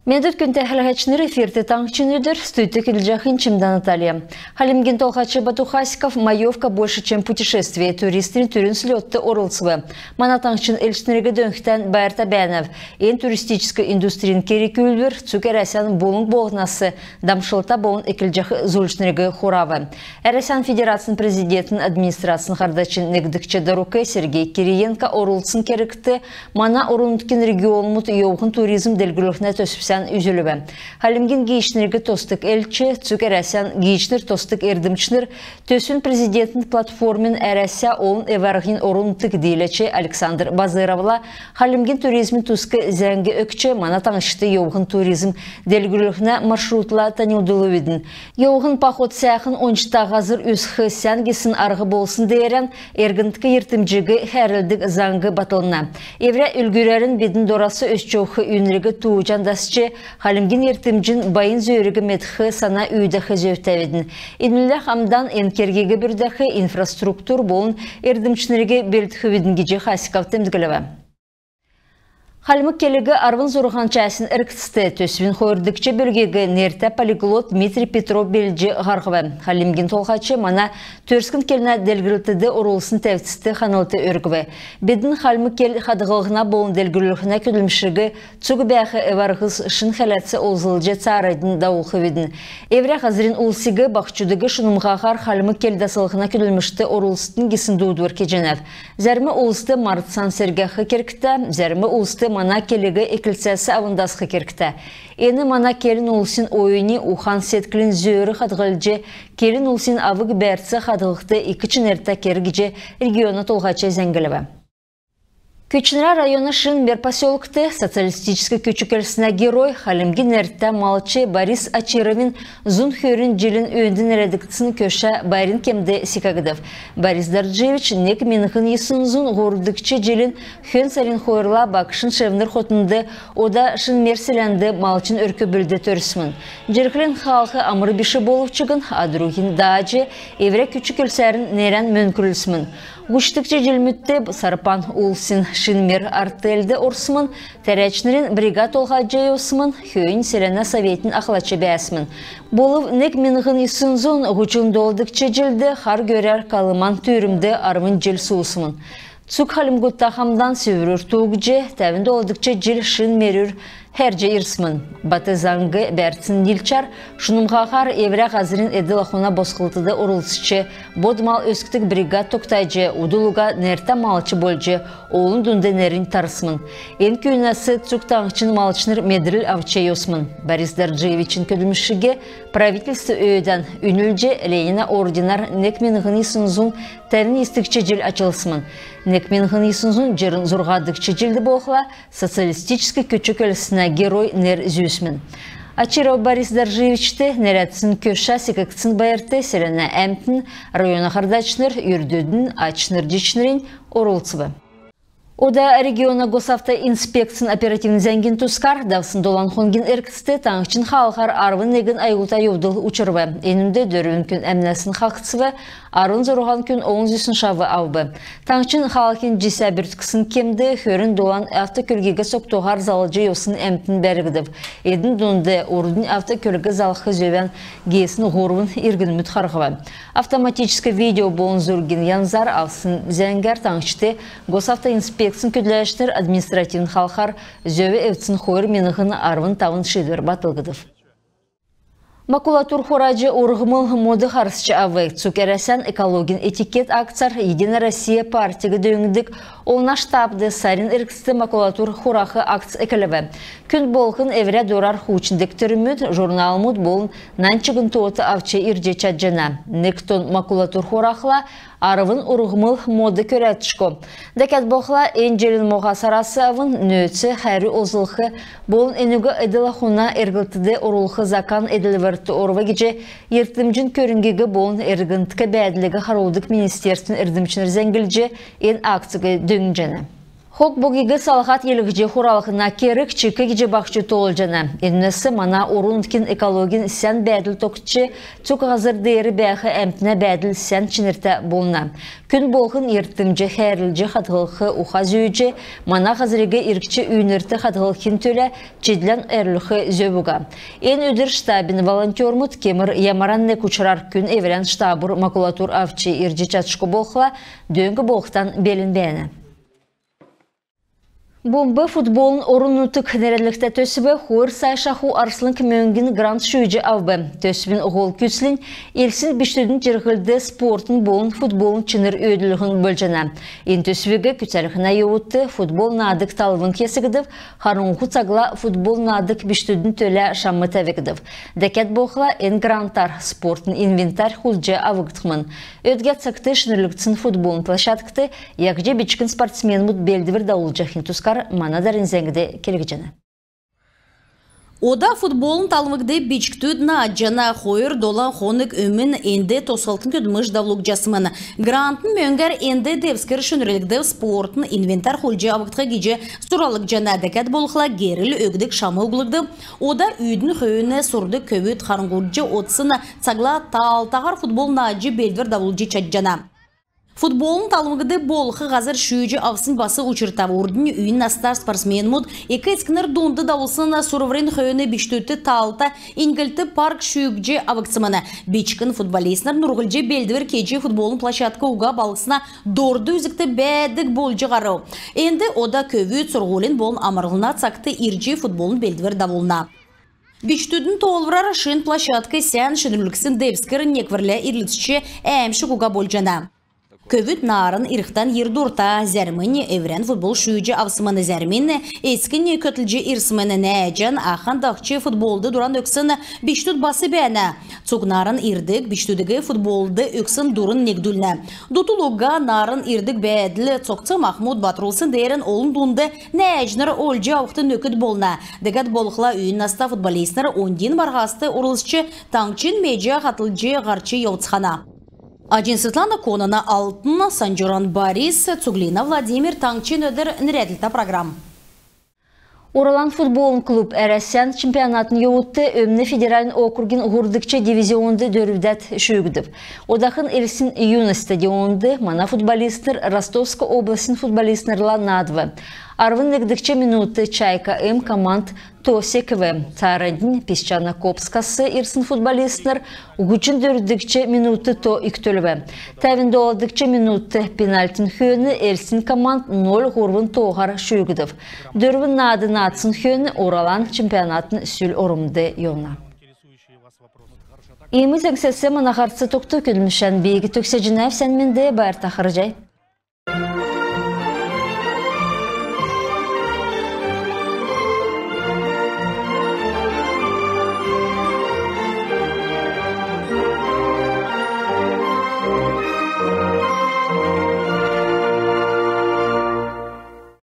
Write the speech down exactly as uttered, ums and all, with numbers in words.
Мендвт, күндтә хәләһәчнр! Эфирт «Таңһчин өдр», студьд көдлҗәхнь Чимдә Наталья. Хальмгин Толһач Бату Хасиков «Маевка — больше, чем путешествие» туристин түрүн слетд орлцв. Мана таңһчин элчнриг дөңнхән байрта бәәнәв. Эн туристическ индустрин керг-үүлдвр цуг Әрәсән болн болһнас дамшлта болн эклҗәх зуульчнриг хурав. Әрәсән Федерацин Президентин Администрацин һардачин негдгч дарук Сергей Кириенко орлцсн кергт мана орн-нутгин регионмудт йовһн туризм делгрүллһнә төсвсән үзүлв. Хальмгин гиичнриг тосдг элч, цуг Әрәсән гиичнр, тосдг эрдмчнр, төсвин президентин платформин «Әрәсә — олн эв-арһин орн-нутг» дииләч Александр Базыровла хальмгин туризмин туск зәңг өгч, мана таңһчд йовһн туризм делгрүллһнә маршрутла таньлдулвидн. Йовһн поход сәәхн ончта һазр үзх сән гисн арһ болсн деерән эргндк йиртмҗиг хәрлдг заң батлна. Эврә үлгүрәрн бидн дорас өсч йовх үйнриг тууҗан дасч, хальмгин йиртмҗин байн зөөриг медх, сана үүдәх зөвтәвидн. Энүнлә хамдан эн кергиг бүрдәх инфраструктур болн эрдмчнриг белдхвидн, — гиҗ Хасиков темдглв. Хальмг келиг арвн зурһан часин эргцд төсвин хойрдгч бүлгиг нертә полиглот Дмитрий Петров белдҗ һарһв. Хальмгин Толһач мана төрскн келнә делгрлтд орулсн тәвцд ханлт өргв. Бидн хальмг кел хадһллһна болн делгрүллһнә көдлмшиг цуг бәәх эв-арһс шин хәләц олзлҗ, цааранднь давулхвидн. Эврә һазрин улсиг баһчудыг шунмһаһар хальмг кел даслһна көдлмшт орулсднь гисн дуудвр кеҗәнәв. Зәрм улст мардсан сергәх кергтә, зәрм улст мана келиг эклцәс авн дасх кергтә. Эн мана келн улсин оюни, ухан-седклин зөөр хадһлҗ, келн улсин авг-бәрц хадһлхд ик чинртә керг, — гиҗ региона толһач зәңглв. Көтчнрә района Шин Мер поселкд социалистическ күч-көлснә герой, хальмгин нертә малч Борис Очировин зун хөрн җилин өөнд нерәдгдсн көшә байрин кемд секгдв. Борис Дорджиевич нег миңһн йисн зун һурвдгч җилин хөн сарин хойрла Багшин Шевнр хотнд, ода Шин Мер селәнд, малчин өрк-бүлд төрсмн. Җирһлин хаалһ амр биш болв чигн, адрухин дааҗ, эврә күч-көлсәрн нерән мөңкрүлсмн. Һучдгч җилмүдт Сарпан улсин Шин Мер артельд орсмн, тәрәчнрин бригад олһадҗ йовсмн, хөөннь селәнә советин ахлач бәәсмн. Болв нег миңһн йисн зун һучн долдгч җилд хар гөрәр Колыман түрмд арвн җил суусмн. Цуг хальмгудта хамдан Сиврүр туугдҗ, тәвн долдгч җил Шин Мерүр хәрҗ ирсмн. Бат Заңг бәрцин нилчәр шунмһаһар эврә һазрин эдл-ахуна босхлтд орлцҗ, бод-мал өскдг бригад тогтаҗ, удл уга нертә малч болҗ, олн дунд нернь тарсмн. Эн күүнәс цуг таңһчин малчнр медрл авч йовсмн. Борис Дорджиевичин көдлмшиг правительств өөдән үнлҗ, Ленинә орденар нег миңһн йисн зун тәвн йисдгч җил ачлсмн. Нег миңһн йисн зун җирн зурһадгч җилд болхла социалистическ күч-көлснә герой нер зүүсмн. Очиров Борис Дорджиевичд нерәдсн көшә секгдсн байрт селәнә әмтн, района һардачнр, үрдүдн, ачнр-җичнрнь орлцв. Ода региона Госавтоинспекцин оперативн зәңгин тускар. Давсн долан хонгин эргцд таңһчин хаалһар арвн негн аюлта йовдл учрв. Энүнд дөрвн күн әмнәсн хаһцв, арвн зурһан күн олн зүсн шав авв. Таңһчин хаалһин җисә бүртксн кемд хөрн долан автокөлгиг согтуһар залҗ йовсн әмтн бәргдв. Эдн дунд урднь автокөлг залх зөвән геесн һурвн иргнмүд харһв. Автоматическ видео болн зургин янзар авсн зәңгәр таңһчд Госавтоинспекцин көдләчнр административн халхар зөв эвдсн хойр миңһн арвн тавн шиидвр батлгдв. Макулатур хураҗ урһмл мод харсҗ авв. Цуг Әрәсән «Экологин этикет» акцар «Единая Россия» партиг дөңндг олна штабд сарин эргцд макулатур хурах акц эклв. Күн болһн эврә дурар хуучн дегтрмүд, журналмуд болн нань чигн тоот авч ирҗ чадҗана. Нег тонн макулатур хурахла, арвн урһмл мод көрәдшго. Дәкәд болхла, эн җилин моһа сарас авн нөөц хәрү олзлх болн энүг эдл-ахуна эрглтд орулх закан эдлврт орв гиҗ йиртмҗин көрңгиг болн эргндк бәәдлиг харулдг министерствин эрдмчнр зәңглҗ, эн акциг дөңнҗәнә. Хог-богиг салһад илгҗ хуралһна керг чик гиҗ баһчуд тоолҗана. Энүнәс мана орн-нутгин экологин сән бәәдл тогтҗ, цуг һазр деер бәәх әмтнә бәәдл сән чинртә болна. Күн болһн йиртмҗ хәәрлҗ хадһлх уха зүүҗ, мана һазриг иргч үйнрт хадһлхин төлә чидлән әрвлх зөв уга. Эн өдр штабин волонтермуд кемр ямаран нег учрар күн эврән штабур макулатур авч ирҗ чадшго болхла, дөң болхдан белн бәәнә. «Бумб футболын орн-нутг» нерәдлгтә төсв хойр сай шаху арслң мөңгин грант шүүҗ авв. Төсвин һол күцлнь Элстин бичкдүдин җирһлд спортын болн футболын чинр өөдлүллһн болҗана. Эн төсвиг күцәлһнә йовудт футбол наадг талвң кесгдв. Харңһу цагла футбол наадг бичкдүдин төлә шам тәвгдв. Дәкәд болхла эн грантар спортын инвентарь хулдҗ авгдхмн. Өдгә цагт шинрүлгдсн футболын площадкд яһҗ бичкн спортсменмүд белдвр давулҗахин тускар мана дарани зәңгд келгдҗәнә. Ода футболын талвңд бичкдүд наадҗана. Хойр долан хонг өмн энд тосхлтын көдлмш давулгдҗасмн. Грантын мөңгәр энд девскр шинрүлгдв, спортын инвентарь хулдҗ авгдх гиҗ суралгдҗана. Дәкәд болхла герл өгдг шам углгдв. Ода үүдн хөөн сурдг көвүд харңһурҗ одсн цагла таалтаһар футбол наадҗ белдвр давулҗ чадҗана. Футболын талвңд болх һазр шүүҗ авснь бас учртав. Урднь үйн наста спортсменмүд эк-эцкнр дунд давулсн сурврин хөөн бичкдүдт таалта «Иньглт» парк шүүҗ авгдсмн. Бичкн футболистнр нурһлҗ белдвр кеҗ, футболын площадк уга балһсна дорд үзгт бәәдг болҗ һарв. Энд ода көвүд сурһулин болн амрлһна цагт ирҗ футболын белдвр давулна. Бичкдүдин тоолврар шин площадк сән шинрүлгсн девскр некврлә ирлцҗ, әәмшг уга болҗана. Көвүд нааран ирхдән йир дурта, зәрмнь эврән футбол шүүҗ авсмн, зәрмнь эцкнь көтлҗ ирсмн. Нәәҗән, ахан дахҗ футболд дуран өгсн бичкдүд бас бәәнә. Цуг нааран ирдг бичкдүдиг футболд өгсн дурн негдүлнә. Дутул уга нааран ирдг бәәдл цогц-махмуд батрулсн деерән олн дунд нәәҗнр олҗ авхд нөкд болна. Дәкәд болхла үйн наста футболистнр оньдин марһаст орлцҗ, таңһчин меҗә һатлҗ һарч йовцхана. Аҗин Светлана, Конана Алтн, Санҗуран Борис, Цуглина Владимир. «Таңһчин өдр» нерәдлтә программ. «Уралан» футболын клуб Әрәсән чемпионатын йовудт Өмн федеральн округин һурвдгч дивизионд дөрвдәд шүүгдв. Одахн Элстин «Юность» стадионд мана футболистнр Ростовск областин футболистнрла наадв. Арвн негдгч минутд «Чайка-М» команд то секв. Цааранднь Песчано-Копскас ирсн футболистнр һучн дөрвдгч минутд то икдүлв. Тәвн долдгч минутд пенальтин хөөн Элстин команд ноль һурвн тооһар шүүгдв. Дөрвн наад наадсн хөөн «Уралан» чемпионатын сүл ормд йовна. Иим зәңгсәс мана һарц тогтв. Көдлмшән би төгсәҗәнәв. Сән менд, байрта харһий.